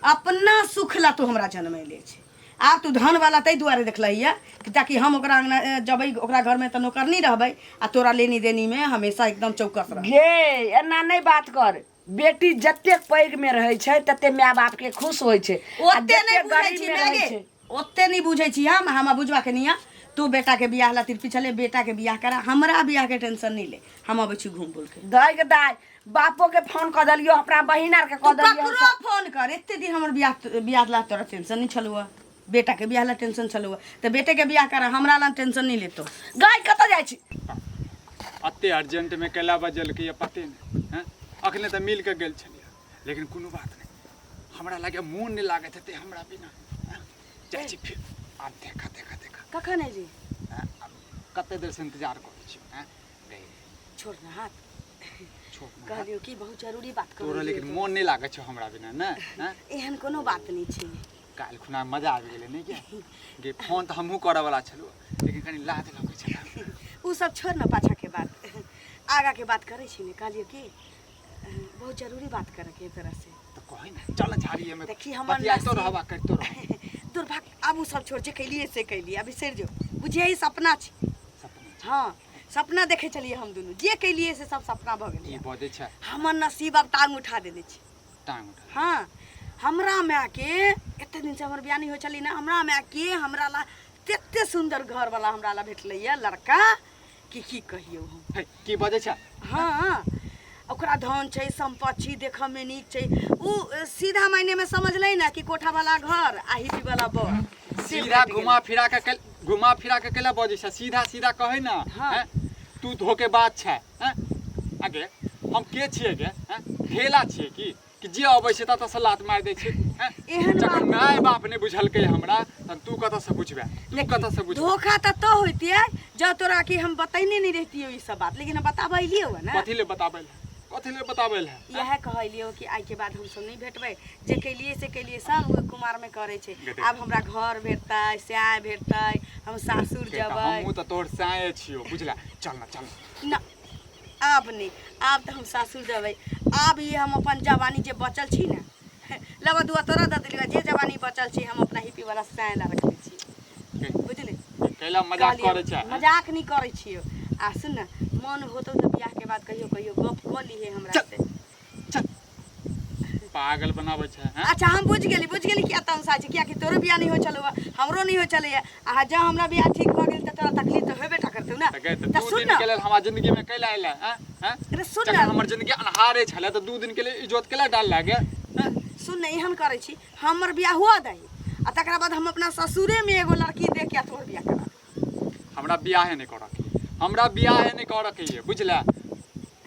Speaker 2: अपना सुख ला तू हमरा जनमैले छै। आब तू धन वाला ताहि दुआरे देखलही ये कि ताकि हम ओकरा अंगना जबै ओकरा घरमे तऽ नौकरनी रहबै आ तोरा लेनी देनीमे हमेशा एकदम चौकस रह।
Speaker 1: गे, एना नहि बात कर। बेटी जतेक पैघ में रहै छै तते माय बाप के खुश होइ छै, आ
Speaker 2: ओते नहि
Speaker 1: जतेक
Speaker 2: बुझै
Speaker 1: गरीब
Speaker 2: छी
Speaker 1: में रहै
Speaker 2: माय गे,
Speaker 1: छै
Speaker 2: ओते नहि बुझै छी हम। हमरा बुझबाक नहि यऽ। तू बेटाके बियाह ला तिरपी छले, बेटाके बियाह करा, हमरा बियाहके टेंशन नहि ले। हम अबै छी घूम बुल के।
Speaker 1: दाय के दाय, बापो के फोन कऽ देलियो, अपना बहिन आर के
Speaker 2: तू
Speaker 1: कऽ देलियो।
Speaker 2: ककरो फोन कर, एते दिन हमर बियाह बियाह ला तोरा टेंशन नहीं छलुआ, बेटा के बियाह ला टेंशन छलुआ, तऽ बेटे के बियाह करा, हमरा ला टेंशन नहीं लेतो।
Speaker 1: गाय कतऽ जाइ छी?
Speaker 3: एते अर्जेंटमे कैला बजलकै ये पते नहि। हैं, अखने तऽ मिल कऽ गेल छलियै, लेकिन कोनो बात नहि, हमरा लागै मोन नहि लागैत हेतै हमरा बिना। हैं, जाइ छी फेर आब। देखा देखा देखा।
Speaker 2: कखन एली?
Speaker 3: हैं, आब कते देरसँ इंतजार करै छी। हैं गई,
Speaker 2: छोड़ ना हाथ।
Speaker 3: छोड़ ना हाथ।
Speaker 2: कहलियौ कि बहुत जरूरी बात
Speaker 3: तोरा
Speaker 2: करै।
Speaker 3: लेकिन मोन नहि लागै छौ हमरा बिना ने? हैं,
Speaker 2: एहन कोनो बात नहीं छै।
Speaker 3: काल्हि खुना मजा आबि गेलै नहि गे? गे फोन तऽ हमहूँ करऽवला छलहुँ लेकिन कनि लाज लगै छलै।
Speaker 2: उ सब छोड़ ना पाछा के बात, आगा के बात करै छी ने। कहलियो कि बहुत जरूरी बात करे के तोरा से।
Speaker 3: तऽ कहै ने, चल झाड़ीएमे
Speaker 2: देखी हमर
Speaker 3: बतियाइतो
Speaker 2: नसीब।
Speaker 3: रहब आ करितो रहब।
Speaker 2: दुर्भाग्य, आब उ सब छोड़, जे कैलिए से कैलिए, अभी सरि जो, बुझिए ई सपना छी।
Speaker 3: सपना?
Speaker 2: हाँ, सपना देखै छलियै हम दुनू, जे कैलिए से सब सपना भऽ
Speaker 3: की
Speaker 2: गेलै।
Speaker 3: बजै छै?
Speaker 2: हमर नसीब आब टांग उठा देने छै।
Speaker 3: टांग उठा?
Speaker 2: हाँ, हमरा मायके एते दिनसँ हमर बियाह नहि होइ छलै ने, हमरा मायके हमरा ला तते सुन्दर घरवाला हमरा ला भेटलैए लड़का कि की कहियौ हम।
Speaker 3: हे, की बजै छै?
Speaker 2: हाँ, ओकरा धन छै, सम्पत्ति छै, देखऽमे नीक छै। उ सीधा मायनेमे समझलै ने कि कोठावाला घर आ हिपीवाला बर से
Speaker 3: सीधा
Speaker 2: भेट गेलै।
Speaker 3: घुमा फिरा के घुमा फिरा के कैला बजै छै? सीधा सीधा कहै ने।
Speaker 2: हाँ।
Speaker 3: हैं? तू धोखेबाज छै। हैं? आगे हम के छियै गे? हैं? ढेला छियै की कि जे अबै छै ततऽ से लात मारि दै छै? हैं?
Speaker 2: एहन
Speaker 3: जखन
Speaker 2: बात
Speaker 3: माय बाप नहि बुझलकै हमरा तहन तू कतऽ से बुझबे? तू कतऽ से बुझबे?
Speaker 2: धोखा तऽ तो होइतियै जब तोरा कि हम बतैने नहि रहितियै ई सब बात, लेकिन हम बताबैलियै हुआ ने।
Speaker 3: कथी ले बताबै लए? कथी ले बताबै लए?
Speaker 2: इएह कहलियै कि आइके बाद हमसब नहि भेटबै, जे केलियै से केलियै, सब ओहि कुमारमे करै छै।
Speaker 3: गे देख।
Speaker 2: आब हमरा घर भेटतै, स्याय भेटतै, हम सासुर
Speaker 3: गे, तऽ
Speaker 2: जेबै।
Speaker 3: हमहूँ तऽ तोहर साँये छियौ, बुझला? चल ना, चल
Speaker 2: ना। आब नहि, आब तऽ हम सासुर जेबै। आब ई हम अपन जवानी जे बचल छी ने, लबा दुआ तोरा दऽ देलियै, जे जवानी बचल छी हम अपना हिप्पी वाला साँय ला रखने छी।
Speaker 3: गे,
Speaker 2: बुझली?
Speaker 3: कैला मजाक
Speaker 2: कहलियै,
Speaker 3: करै छै? हैं?
Speaker 2: मजाक नहि करै छियौ। आ सुन ने, मन होतौ तऽ बियाह के बाद कहियो कहियो गप कऽ लिहे हमरा
Speaker 3: चल।
Speaker 2: से।
Speaker 3: चल, पागल बनाबै छै, हैं?
Speaker 2: अच्छा, हम बुझि गेली, बुझि गेली किया तमसा छै। कियाकि तोरो बियाह नहि होइ छलौ, हमरो नहि होइ छलैया, आ जँ हमरा बियाह ठीक भऽ गेल तऽ तोरा तकलीफ तऽ हेबे टा करतौ ने।
Speaker 3: तऽ गे, तऽ
Speaker 2: तऽ
Speaker 3: दू
Speaker 2: सुन
Speaker 3: दिन
Speaker 2: ने
Speaker 3: के लेल हमरा जिंदगी में कैला एलै? हैं हैं?
Speaker 2: अरे सुन
Speaker 3: जखन
Speaker 2: ने।
Speaker 3: हमर जिंदगी अन्हारे छलै तऽ 2 दिन के लिए इजोत कैला डाल लागे? हैं?
Speaker 2: सुन ने, एहन करै छी, हमर बियाह हुअ दही आ तकरा बाद हम अपना ससुरेमे एगो लड़की देख के आ तोहर बियाह करा देब।
Speaker 3: हमरा बियाहे नहि करऽ के, हमरा बियाहे नहि करऽ के ये, बुझले?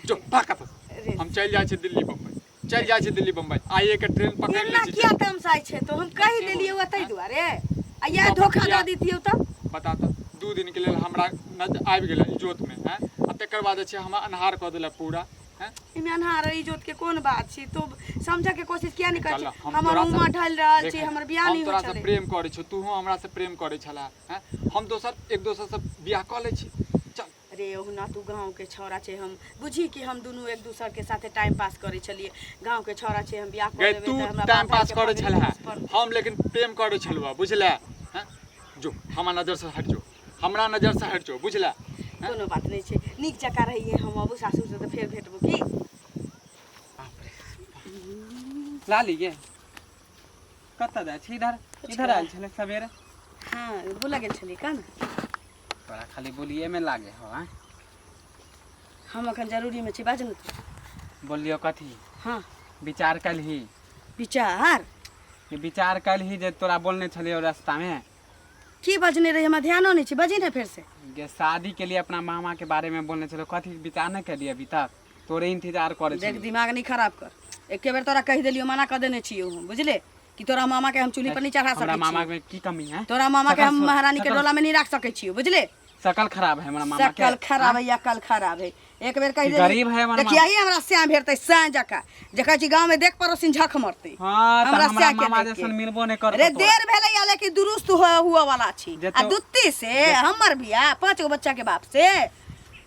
Speaker 3: जो भाग कतऽ से।
Speaker 2: रे।
Speaker 3: हम चलि जाइ छी दिल्ली बम्बई, चलि जाइ छी दिल्ली बम्बई, आइए के ट्रेन पकड़ि लै
Speaker 2: एना
Speaker 3: छी।
Speaker 2: किया तमसाइ छै तो? हम कहि देलियै हुआ ताहि दुआरे, आ इएह
Speaker 3: अपन
Speaker 2: धोखा दऽ
Speaker 3: बियाह-
Speaker 2: दितियौ तऽ?
Speaker 3: बता तऽ, 2 दिन के लेल हमरा नज आबि गेलै इजोतमे, हैं, आ तकर बाद जे छै हमरा अन्हार कऽ देलक पूरा, हैं?
Speaker 2: एहिमे अन्हार इजोत के कोन बात छी? तू समझऽ के कोशिश किया नहि करै
Speaker 3: चल,
Speaker 2: छी?
Speaker 3: हम
Speaker 2: हमर
Speaker 3: तोरा से-
Speaker 2: उमर ढलि रहल
Speaker 3: देख,
Speaker 2: छी, हमर बियाह
Speaker 3: हम
Speaker 2: नहि होइ
Speaker 3: तोरा से
Speaker 2: छलै।
Speaker 3: प्रेम करै छौ, तूहो हमरा से प्रेम करै छला, हैं? हम दोसर एक दोसर से बियाह कऽ लै छी, चल।
Speaker 2: रे ओहुना तू गाँवके छौड़ा छै, हम बुझी कि हम दुनू एक दोसर के साथे टाइम पास करै छलियै। गाँवके छौड़ा छै, हम बियाह कऽ
Speaker 3: गे
Speaker 2: लेबै
Speaker 3: तू
Speaker 2: तऽ हमरा
Speaker 3: टाइम
Speaker 2: बाप
Speaker 3: पास
Speaker 2: भाइके
Speaker 3: करै
Speaker 2: पगड़ी
Speaker 3: छलहे,
Speaker 2: खसि पड़तै।
Speaker 3: हम लेकिन प्रेम करै छलहुँ, बुझले? हैं? जो हमरा नजर से हट जो, हमरा नजर से हट जो, बुझले? हैं?
Speaker 2: कोनो बात नहि छै, नीक जकाँ रहिए, हम अबू सासुरसँ तऽ फेर भेटबो की।
Speaker 4: लाली गे, कतऽ जाइ छी? इधर इधर आयल छलै सवेरे।
Speaker 2: हाँ, बोलऽ गेल छलियै का ने।
Speaker 4: तोरा खाली बोलिएमे लागे हो, आँय?
Speaker 2: हम एखन जरूरीमे छी, बाज ने तू।
Speaker 4: बोलियो कथी?
Speaker 2: हाँ।
Speaker 4: विचार कलही?
Speaker 2: विचार?
Speaker 4: विचार कलही जे तोरा बोलने छलियै रास्तामे।
Speaker 2: की बजने रही? हमरा ध्यानो नहि छै, बजी ने फेर से।
Speaker 4: गे, शादी के लिए अपना मामा के बारे में बोलने छलो, कथी विचार नहि कलियै अभी तक? तोरे इंतजार करे
Speaker 2: देख
Speaker 4: छलियै।
Speaker 2: दिमाग नहीं खराब कर, एके बेर तोरा कहि देलियो, मना कऽ देने छियौ हम, बुझले? कि तोरा मामा के हम चूल्ही पर नहीं चढ़ा
Speaker 4: हमरा
Speaker 2: सकै
Speaker 4: मामा
Speaker 2: छियौ।
Speaker 4: में की कमी है?
Speaker 2: तोरा मामा के
Speaker 4: शकल
Speaker 2: हम महारानी के
Speaker 4: शकल-
Speaker 2: डोला में नहीं राख सकै छियौ, बुझले?
Speaker 4: शकल खराब है हमरा मामा के?
Speaker 2: शकल खराब है या कल खराब है, एक बेर कहि
Speaker 4: कि
Speaker 2: देली।
Speaker 4: गरीब है हमर
Speaker 2: देखिए ही हमरा श्याम भेटतै श्याम जकाँ, जखन छी गाँव में देख पड़ोसिन झख मरतै।
Speaker 4: हाँ, तऽ
Speaker 2: हमरा
Speaker 4: हमरा
Speaker 2: श्याम के
Speaker 4: मामा
Speaker 2: देख के।
Speaker 4: जैसन मिलबो नहि करतौ
Speaker 2: रे
Speaker 4: तोरा।
Speaker 2: देर भेलै या लेकिन दुरुस्त हुआ हुआ वाला छी।
Speaker 4: जे
Speaker 2: आ
Speaker 4: तो-
Speaker 2: दुत्ती से हमर बियाह 5 गो बच्चा के बाप से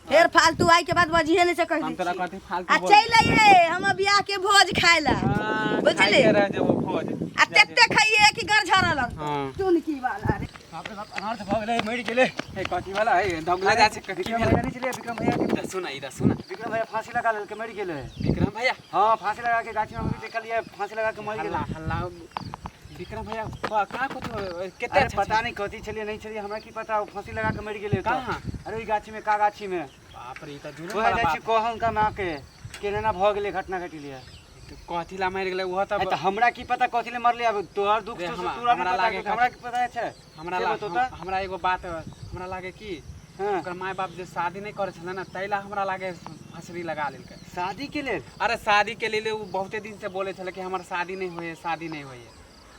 Speaker 2: फेर फालतू आई के बाद बजिहे नहीं से कह
Speaker 4: हम
Speaker 2: दै
Speaker 4: तोरा
Speaker 2: छी।
Speaker 4: कथी फालतू
Speaker 2: आ
Speaker 4: बोल-
Speaker 2: चलि अइहे हमर बियाह के भोज खाय ला।
Speaker 4: हाँ,
Speaker 2: बुझली?
Speaker 4: खाइते रह जेबो भोज।
Speaker 2: आ तेते खाइए कि गर झरऽ लगतौ।
Speaker 4: हाँ।
Speaker 2: चुनकी वाला रे।
Speaker 5: बाप रे बाप, अनर्थ भऽ गेलै, मरि गेलै।
Speaker 4: हे, कथी वाला है? दौगला जाइ छै, की
Speaker 5: विक्रम
Speaker 4: भेल?
Speaker 5: भैया नहि छलै विक्रम भैया के?
Speaker 4: इधर सुन, इधर सुन।
Speaker 5: विक्रम भैया फांसी लगा लेलकै, मरि गेलै।
Speaker 4: विक्रम भैया?
Speaker 5: हाँ, फांसी लगा के गाछी में हम देखलियै, फांसी लगा के मरि
Speaker 4: हल्ला
Speaker 5: गेलै।
Speaker 4: हल्ला, विक्रम भैया कहाँ? कथी कते?
Speaker 5: अरे पता नहीं कथी छलियै नहि छलियै, हमरा की पता, ओ फांसी लगा के मरि गेलै ओतऽ।
Speaker 4: कहाँ?
Speaker 5: अरे ओहि गाछी में, का गाछी में।
Speaker 4: बाप रे, ई तऽ जुलम
Speaker 5: ओएह
Speaker 4: वाला
Speaker 5: जाइ छी
Speaker 4: बात।
Speaker 5: कह हुनका माँ के केना एना भऽ गेलै, घटना घटिलै।
Speaker 4: कथी ला मरि गेलै ओहो
Speaker 5: अरे
Speaker 4: तऽ
Speaker 5: तऽ हमरा की पता कथी ले मरलै, आब तोहर दुख
Speaker 4: रे,
Speaker 5: छौ से तोरा
Speaker 4: हमरा
Speaker 5: नहि पता
Speaker 4: लागे
Speaker 5: छौ, हमरा की पता छै?
Speaker 4: हमरा
Speaker 5: से
Speaker 4: ला
Speaker 5: बतौ तऽ।
Speaker 4: हमरा एगो बात हमरा लागे कि ओकर माय बाप जे शादी नहि करै छलै ने, ताहि ला हमरा लागे फसरी लगा लेलकै।
Speaker 5: शादी के लेल?
Speaker 4: अरे शादी के लेल ओ बहुते दिन से बोलै छलै कि हमर शादी नहि होइए, शादी नहि होइए।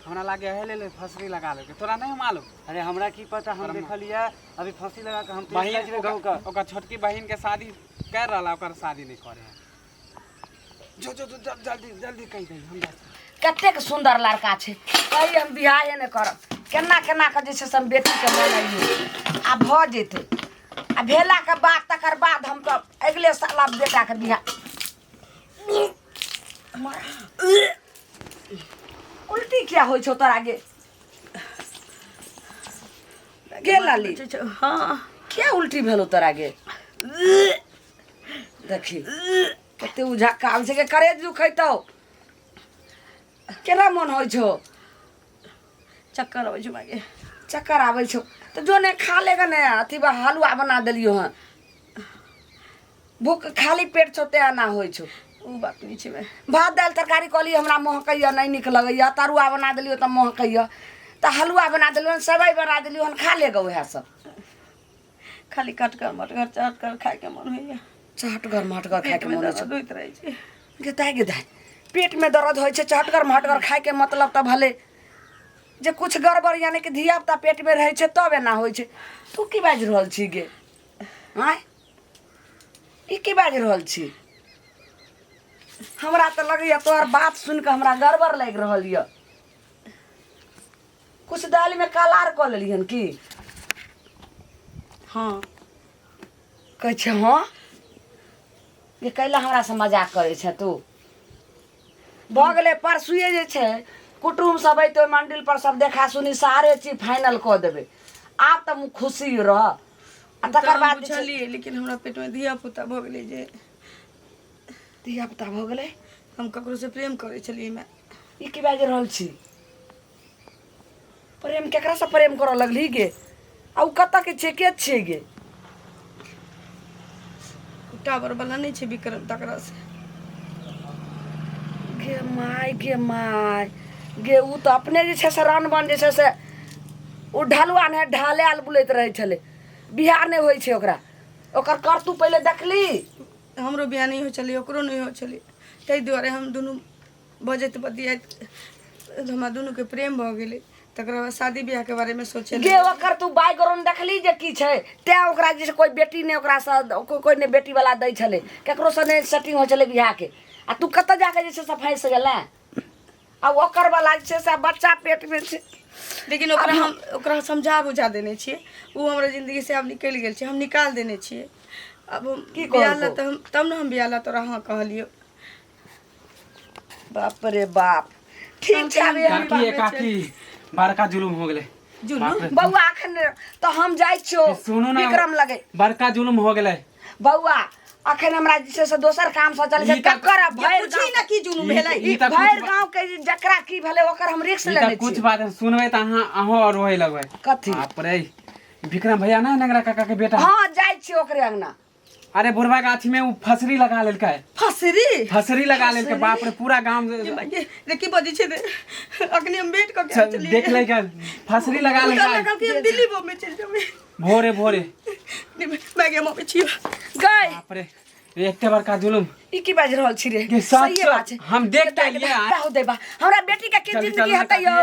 Speaker 4: हमरा लागे एहि लेल फसरी लगा लेलकै। तोरा नहि मालूम?
Speaker 5: अरे हमरा की पता, हम
Speaker 4: ओकर माँ-
Speaker 5: देखलियै अभी फांसी लगा के, हम तऽ
Speaker 4: बहिन
Speaker 5: जाइ छलियै गाँव के।
Speaker 4: ओकर छोटकी बहिन के शादी कर रहला, ओकर शादी नहि करे है। जो जो जो, जल्दी जल्दी कहि दही, हम जाइ छी।
Speaker 1: कतेक सुन्दर लड़का छै कही हम बियाहे नहि करब केना केना कऽ जे छै से हम बेटीके मनैयै आ भऽ जेतै आ भेलाके बाद तकर बाद हम तऽ अगिले साल आब बेटाके बियाह उल्टी किया होइ छौ तोरा गे गे लाली
Speaker 2: हँ
Speaker 1: किया उल्टी भेलौ तोरा गे देखी कते उझक्का आबै छै के करेज दुखैतौ केना मन होइ छौ
Speaker 2: चक्कर अबै छै मागे
Speaker 1: चक्कर आबै छौ तऽ जो ने खा लेगा ने अथी बा हलुआ बना देलियौ हँ भूख खाली पेट छौ तें एना होइ छौ
Speaker 2: ओ बात नहि छै माय
Speaker 1: भात दालि तरकारी कहली हमरा महकैया नहि नीक लगैया तरुआ बना देलियौ तऽ महकैया तऽ हलुआ बना देलियौ हन सेवइ बना देलियौ हन खा लेगा उएह सब
Speaker 2: खाली कटकर मटकर चटकर खायके मन होइया
Speaker 1: चहटगर मटगर खायके
Speaker 2: पेटमे
Speaker 1: मन होइ छौ
Speaker 2: दर्द होइत रहै छै
Speaker 1: गे दाइ गे दाइ पेटमे दर्द होइ छै चहटगर मटगर खायके मतलब तऽ भले जे कुछ गड़बड़ यानी कि धिया पुता पेटमे रहै छै तब एना होइ छै तू की बाजि रहल छी गे आँय ई की बाजि रहल छी हमरा तऽ लगैए तोहर बात सुनि कऽ हमरा गड़बड़ लागि रहल यऽ कुछ दालिमे काला आर कऽ लेलियन की
Speaker 2: हँ
Speaker 1: कहै छै हँ ये कैला हमरासँ मजाक करै छै तू भऽ गेलै परसुए जे छै कुटुम सब अयतै ओहि मंडिल पर सब देखा सुनी सारे चीज फाइनल कऽ देबै आब तऽ मुँह खुशी रह आ तकर बाद जे छै
Speaker 2: बुझलियै लेकिन हमरा पेटमे धिया पुता भऽ गेलै जे
Speaker 1: धिया पुता भऽ गेलै
Speaker 2: हम ककरोसँ प्रेम करै छलियै माय
Speaker 1: ई की बाजि रहल छी प्रेम केकरासँ प्रेम करऽ लगली गे आ ओ कतऽ के छै के छियै गे
Speaker 2: टावर वाला नहि छै विक्रम तकरा से
Speaker 1: गे माय गे माय गे ओ तऽ अपने जे छै से रन बन जे छै से ओ ढलुआ नहि ढालायल बुलैत रहै छलै बियाह नहि होइ छै ओकरा ओकर करतू पहिले देखली
Speaker 2: हमरो बियाह नहि होइ छलै ओकरो नहि होइ छलै ताहि दुआरे हम दुनू बजैत बतियाइत हमरा दुनूके प्रेम भऽ गेलै तकर बाद शादी बियाहके बारेमे सोचै
Speaker 1: गे ओकर तू बैकग्राउंड देखली जे की छै तैं ओकरा जे छै कोइ बेटी नहि ओकरासँ कोइ नहि बेटी वाला दै छलै ककरोसँ नहि सेटिंग होइ छलै बियाहके आ तू कतऽ जाके जे छै से फँसि गेलै आ ओकर वाला जे छै से बच्चा पेटमे छै
Speaker 2: लेकिन ओकरा हम ओकरा समझा बुझा देने छियै ओ हमरा जिन्दगीसँ आब निकलि गेल छै हम निकाल देने छियै आब हम
Speaker 1: की
Speaker 2: बियाह लए
Speaker 1: कहलकौ?
Speaker 2: तऽ हम तब ने हम बियाह लए तोरा हँ कहलियौ
Speaker 1: बाप रे बाप ठीक छै आब एहन
Speaker 4: काकी ए काकी बड़का जुलुम हो गेलै
Speaker 2: जुलुम?
Speaker 4: बाप रे।
Speaker 1: बौआ अखन तऽ हम जाइ छियौ
Speaker 4: सुनू ना
Speaker 1: विक्रम लगे
Speaker 4: बड़का जुलुम हो गेलै
Speaker 1: बौआ अखन हमरा जे छै से दोसर काम से चलै छै
Speaker 4: ई तऽ-
Speaker 1: ककर भरि
Speaker 2: पूछी ना की जुलुम भेलै
Speaker 4: ई तऽ
Speaker 1: भरि
Speaker 4: कुछ
Speaker 1: गाँव के जकरा की भेलै ओकर हम रिक्स
Speaker 4: ई तऽ
Speaker 1: लेने
Speaker 4: कुछ
Speaker 1: छी
Speaker 4: बात सुनबै तऽ अहाँ अहों और रोए लगबै
Speaker 1: कथी
Speaker 4: बाप रे विक्रम भैया ना नगरा काका के बेटा
Speaker 1: हँ जाइ छी ओकरे अंगना
Speaker 4: अरे बुढ़वा गाछी में वो फसरी लगा लेलकै
Speaker 2: फसरी
Speaker 4: फसरी लगा लेलकै बाप रे पूरा गांव
Speaker 2: ये रे की बजै छै रे अखनी हम वेट कऽ के आयल छलियै।
Speaker 4: देख लेलकै फसरी लगा
Speaker 2: ओ तऽ
Speaker 4: लेलकै
Speaker 2: लगल कि हम दिल्ली बॉम्बे चलि जेबै
Speaker 4: भोरे भोरे
Speaker 2: माय गे हम अबै छियौ
Speaker 1: गई
Speaker 4: बाप रे एते बड़का जुलुम
Speaker 1: ई की बाजि रहल छी रे
Speaker 4: ये सच
Speaker 1: सहिए बात छै
Speaker 4: हम देख के एलियै।
Speaker 1: हो देबा हमरा बेटी के की
Speaker 4: चल,
Speaker 1: जिंदगी
Speaker 4: चल,
Speaker 1: हेतै यौ